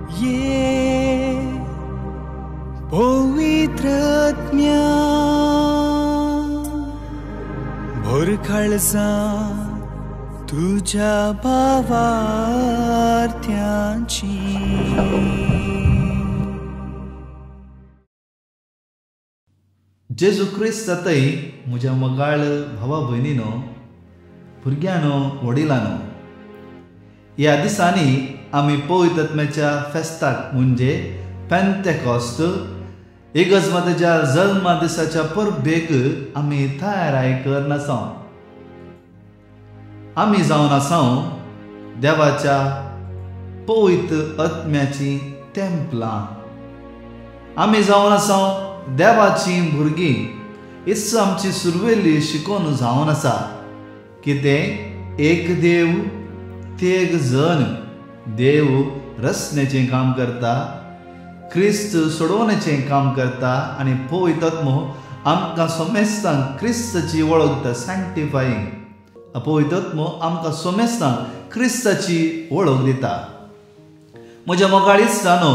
ये पवित्र आत्म्या भरखळसा तुझ्या भावार्थ्यांची। जेजू क्रिस्त जातय म्हज्या मोगाळ भावा भयणीनो, भुरग्यांनो, वडिलांनो, ह्या दिसांनी आमी पवित्र आत्म्याच्या फेस्ताक म्हणजे पेंतेकॉस्त इगर्जमातेच्या जल्मा दिसाच्या परबेक आमी तयाराय करनासांव। आमी जावन आसाव देवाच्या पवित्र आत्म्याची तेंपलां। आमी जावन आसाव देवाची भुरगीं। इस आमची सुरवेली शिकोवन जावन आसा कितें एक देव तेग जण देव रचनेचें काम करता, क्रिस्त सोडोवण्याचें काम करता आनी पवित्र आत्मो आमकां सोमेस्तांक क्रिस्ताची वळख दिता, सँक्टिफाईंग। पवित्र आत्मो आमकां सोमेस्तांक क्रिस्ताची वळख दिता। म्हज्या मोगाळ इश्टांनो,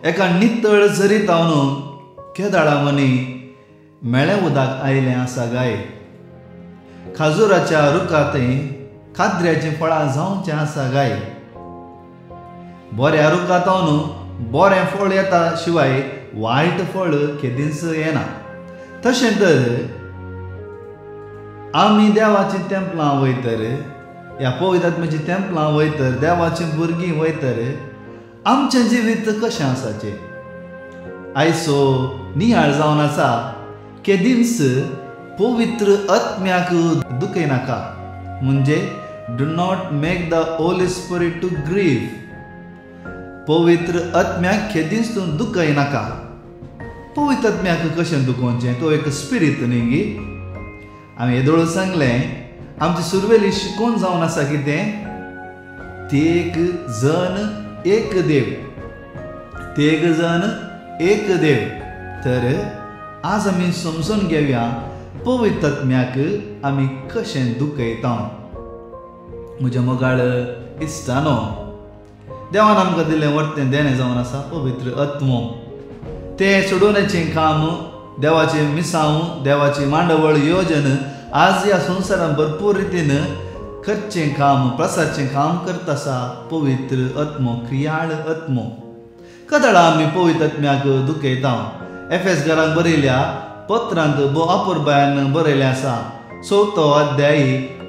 एका नितळ झरीत हांव केदाळा मनी मेळें उदक आयलें आसा गाय। खाजुराच्या रुखांत खाद्र्याचीं फळां जावचें आसा गाय। बऱ्या रुखांत बरें फळ येता शिवाय वायट फळ केदींच येना। तशें तर आमी देवाचीं तेंपलां वयतर, ह्या पवित्र आत्म्याचीं तेंपलां वयतर, देवाचीं भुरगीं वयतर आमचें जिवीत कशें आसाचें आयचो नियाळ जावन आसा। केदींच पवित्र आत्म्याक दुखयनाका, म्हणजे do not make the Holy Spirit to grieve. पवित्र आत्म्याक केदींच तूं दुखयनाका। पवित्र आत्म्याक कशें दुखोवचें? तो एक स्पिरीत न्ही गी। आमी येदोळ सांगलें आमची सुरवेली शिकोवन जावन आसा कितें तेग जण एक देव, तेग जण एक देव। तर आज आमी समजून घेवया पवित्र आत्म्याक आमी कशें दुखयता। म्हज्या मोगाळ इश्टांनो, देवान आमकां दिल्लें वर्तें देणें जावन आसा पवित्र आत्मो। तें सोडोवण्याचें काम, देवाचें मिसांव, देवाची मांडवळ योजन आज ह्या संवसारान भरपूर रितीन करचें काम, प्रसारचें काम करता आसा पवित्र आत्मो, क्रियाळ आत्मो। कदळा आमी पवित्र आत्म्याक दुखयता। एफ एस घरांत बरयल्या पत्रांत भो अपुरबायान बरयलें आसा, 4 अध्याय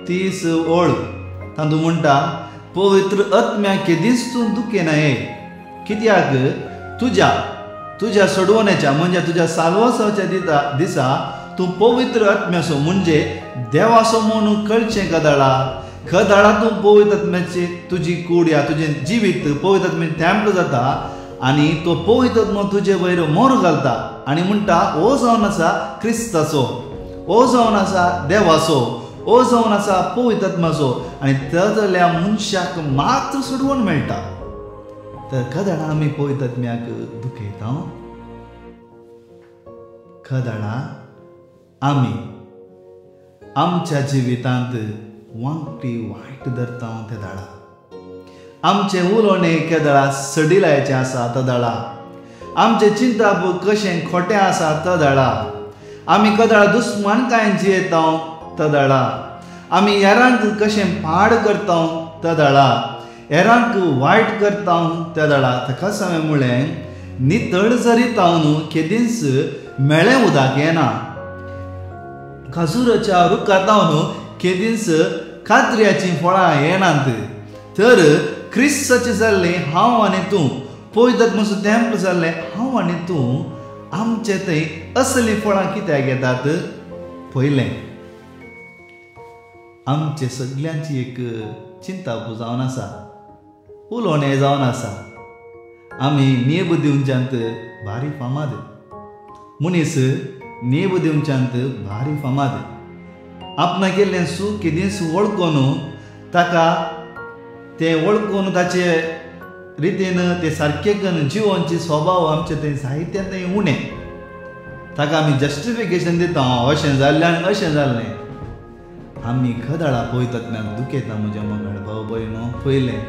30 ओळ, तातूंत म्हणटा पवित्र आत्म्याक केदींच तूं दुखयनाये, कित्याक तुज्या तुज्या सोडवण्याच्या म्हणजे तुज्या साल्वासाच्या दिसा तूं पवित्र आत्म्याचो म्हणजे देवाचो म्हणून कळचें कदळा। कदळा तूं पवित्र आत्म्याची तुजी कूड या तुजें जिवीत पवित्र आत्म्याचें तेंपल जाता आनी तो पवित्र आत्मो तुजे वयर मोर घालता आनी म्हणटा हो जावन आसा क्रिस्ताचो, हो जावन आसा देवाचो, हो जावन आसा पवित्र आत्म्याचो आनी तसल्या मनशाक मात्र सोडवण मेळटा। तर कदळा आमी पवित्र आत्म्याक दुखयता। कदळा आमी आमच्या जिवितांत वांकटी वायट धरता तेदळा, आमचें उलोवणें केदळा सडिलायचें आसा तदळा, आमचें चिंताप कशें खोटें आसा तदळा, आमी कदळा दुस्मानकायेन जियेता तदळा, आमी हेरांक कशें पाड करता तदळा, हेरांक वायट करता तदळा। ताकाच हांवें म्हणलें नितळ जरी न्हू केदींच मेळें उदक येना। खाजुराच्या रुखांत न्हू केदींच खात्र्याचीं फळां येनात। तर क्रिस्ताचें जाल्लें हांव आनी तूं, पवित्र आत्म्याचो तेंप जाल्लें हांव आनी तूं, आमचे थंय असलीं फळां कित्याक येतात? पयलें आमचे सगल्यांची एक चिंता जावन आसा, उलोवणें जावन आसा। आमी नेब दिवच्यांत भारी फामाद मनीस, नेब दिवच्यांत भारी फामाद। आपणा केल्लें चूक केदींच वळखून ताका तें वळखून ताचे रितीन ते सारकें करून जिवनचे स्वभाव आमचे थंय साहित्यांत थंय उणें। ताका आमी जस्टिफिकेशन दिता, अशें जाल्लें आनी अशें जाल्लें। आमी खदळा पवित्र आत्म्याक दुखयता। म्हज्या मोगाळ भाव भयणो, पयलें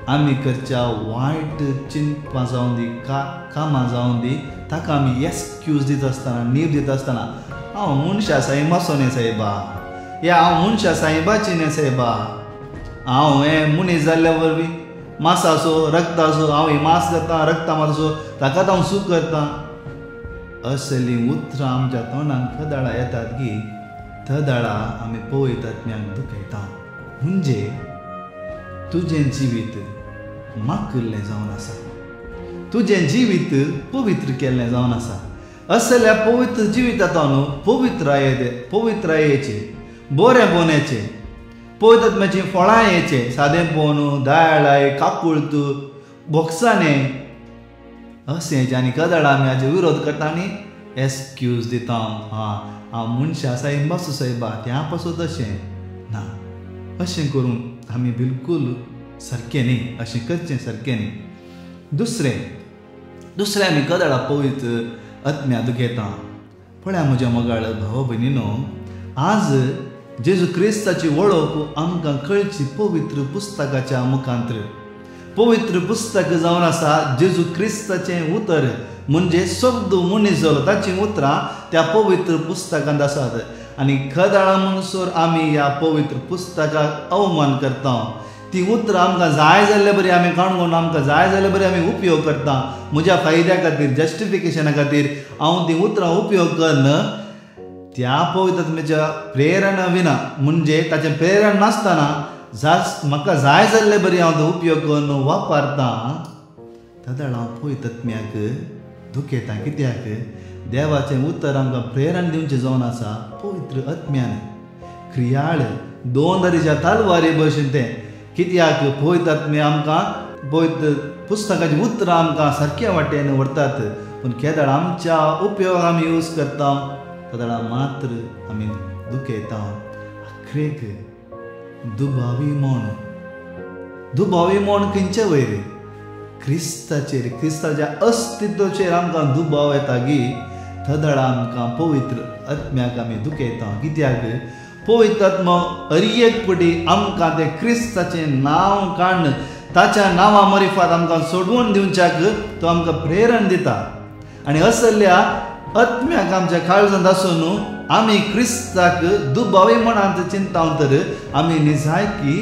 आमी करच्या वायट चिंतपां जावन दी, कामां जावन दी, ताका आमी एक्सक्यूज दिता आसतना, नीब दिता आसतना, हांव मनशा सायबाचो न्ही सायबा, या हांव मनशा सायबाची न्ही सायबा, हांव हें मनीस जाल्ल्या वरवीं मासाचो रक्ताचो हांव ही मांस खाता, रक्ता मासाचो ताकाच हांव सूख करता. असलीं उतरां आमच्या तोंडान खदाळा येतात की थदाळा आमी पवित्र आत्म्याक दुखयता. म्हणजे तुजें जिवीत माकिल्लें जावन आसा, तुजें जिवीत पवित्र केल्लें जावन आसा. असल्या पवित्र जिवितांत पवित्राये पवित्रायेचे बरें बोन्याचे पवित्र आत्म्याचीं फळां येचे, सादेंपण, दयाळाय, काकुळत, भोगसाणें अशें. आनी कदळा आमी हाजे विरोध करता आनी एक्सक्यूज दिता, हां हांव मनशां सायबाचो सायबा त्या पासत अशें ना. अशें करून आमी बिलकूल सारकें न्ही, अशें करचें सारकें न्ही. दुसरें दुसरें आमी कदळा पवित्र आत्म्या दुखयता. पळया म्हज्या मोगाळ भाव भयणीनो, आज जेजू क्रिस्ताची वळख आमकां कळची पवित्र पुस्तकाच्या मुखांतर. पवित्र पुस्तक जावन आसा जेजू क्रिस्ताचें उतर, म्हणजे शब्द मनीस जालो ताचीं उतरां त्या पवित्र पुस्तकांत आसात. आनी खदाळा म्हणसर आमी ह्या पवित्र पुस्तकाक अवमान करता. ती उतरां आमकां जाय जाल्ले बरी आमी काणून आमकां जाय जाल्ले बरी आमी उपयोग करता. म्हज्या फायद्या खातीर, जस्टिफिकेशना खातीर हांव ती उतरां उपयोग कन्न त्या पवित्र आत्म्याच्या प्रेरणा विना, म्हणजे ताचें प्रेरण नासतना म्हाका जाय जाल्ले बरी हांव तो उपयोग करून वापरता. तदळ हांव पवित्र आत्म्याक दुखयता. कित्याक देवाचें उतर आमकां प्रेरण दिवचें जावन आसा पवित्र आत्म्यान. क्रियाळ दोन तरेच्या तलवारी भशेन तें. कित्याक पवित्र आत्म्या आमकां पवित्र पुस्तकाचीं उतरां आमकां सारक्या वाटेन व्हरतात, पूण केदळ आमच्या उपयोग आमी यूज करता तदळा मात्र आमी दुखयता. आखरेक दुबावी म्हण, दुबावी म्हण खंयचे वयर? क्रिस्ताचेर, क्रिस्ताच्या अस्तित्वाचेर आमकां दुबाव येता की तदळा आमकां पवित्र आत्म्याक आमी दुखयता. कित्याक पवित्र आत्मो हर एक पटी आमकां तें क्रिस्ताचें नांव काडून ताच्या नांवा मरिफात आमकां सोडवून दिवच्याक तो आमकां प्रेरण दिता. आनी असल्या आत्म्याक आमच्या काळजांत आसून आमी क्रिस्ताक दुबावी मनांत चिंता तर आमी निजायकी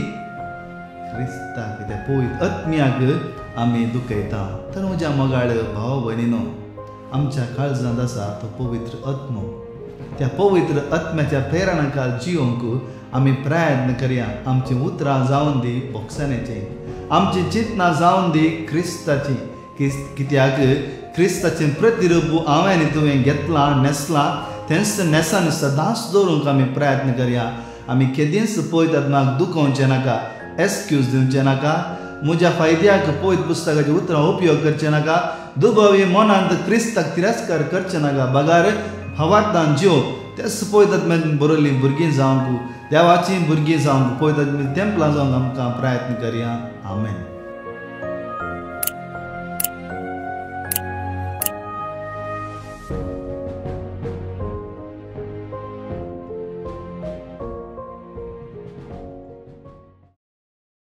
क्रिस्ताक त्या पवित्र आत्म्याक आमी दुखयता. तर म्हज्या मोगाळ भाव भयणीनो, आमच्या काळजांत आसा तो पवित्र आत्मो. त्या पवित्र आत्म्याच्या प्रेरणाकाल जियोंक आमी प्रयत्न करया. आमची उतरां जावन दी भोगसण्याची, आमची चिंतनां जावन दी क्रिस्ताची. कित्याक क्रिस्ताचें प्रतिरूप हांवें आनी तुवें घेतलां, न्हेसलां, तेंच न्हेसान सदांच दवरूंक आमी प्रयत्न करया. आमी केदींच पवित्र आत्म्याक दुखोवचें नाका, एक्सक्यूज दिवचें नाका, म्हज्या फायद्याक पवित्र पुस्तकाची उतरां उपयोग करचें नाका, दुबावी मनांत क्रिस्ताक तिरस्कार करचें नाका. बगार भावार्थान जियो तेच पवित्र आत्म्यान बरयल्लीं भुरगीं जावंक, देवाचीं भुरगीं जावंक, पवित्र आत्म्यान तेंपलां जावंक आमकां प्रयत्न करया. आमेन.